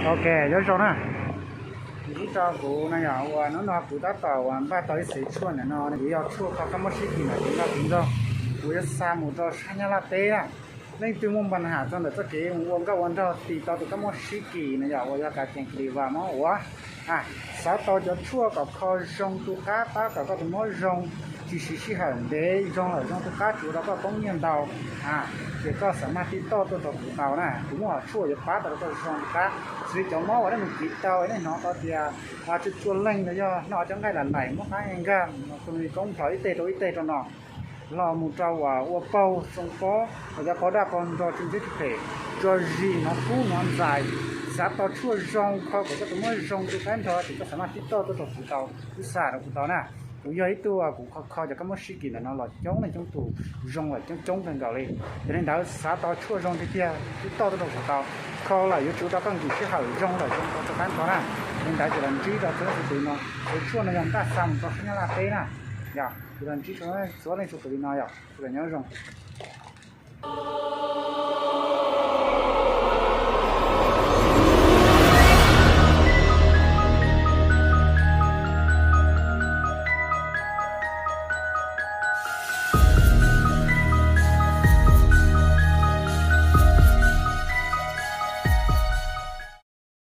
Ok, nyob zoo na. Ntsib rau kuv no yog uas hnub no kuv tab tom uas npaj tau ib xev tshuaj ntawm no, kuv yog tshuaj kho kab mob sib kis ntawm kuv nrog kuv nrog, kuv yuav xa mus rau sab Nyab Laj teb na. Leej twg muaj npa has txog ntawm txoj kev mus ua nkauj ua nraug tis tau tus kab mob sib kis no yog uas yog ka cees kis vas mob uas xav tau cov tshuaj kom kho zoo tu qab pab kom koj tus mob zoo, tsis siv sij hawm ntev, zoo lawm zoo tu qab tsuav rau koj poob nyiaj ntau, ces koj xam maj tib toj tuaj rau kuv tau na. Kuv muaj hom tshuaj yuav pab tau rau koj zoo tu qab. Xws li cov mob uas nej mus kiv tau nej hnov tau tias tsuaj tsuaj leeg los yog noj cov nqaij lam laim muab qab nkag, koob plhov ib teg rau ib teg rau no los mus rau uas ua paug xoo pob los cov paug daj paug nro tsis ntxhiab tsis phem, tso zis hnov kub hnov ntxais, xav tau tshuaj zoo kho kom koj tus mob zoo tu qab nrho ces koj xam maj tib toj tuaj rau kuv tau, wb xa rau kuv tau na. Kuv yog ib tug kuv kho kho cov kab mob sib kis ntawm no los coob leej coob tus, zoo lawm coob coob kawg nkaus li. Yog li ntawd xav tau tshuaj zoo tiag tiag tib toj tuaj rau kuv tau. Kho lawm yuav tsum tau koj nkim sij hawm zoo lawm zoo tau rau qab nrho na. Yog li ntawd ces los ntsib rau txhua leej txhua tus no, cov tshuaj no yog npaj xa mus rau sab Nyab Laj teb na. Yog ces los ntsib txhua leej txhua tus li no yog sawv daws nyob zoo.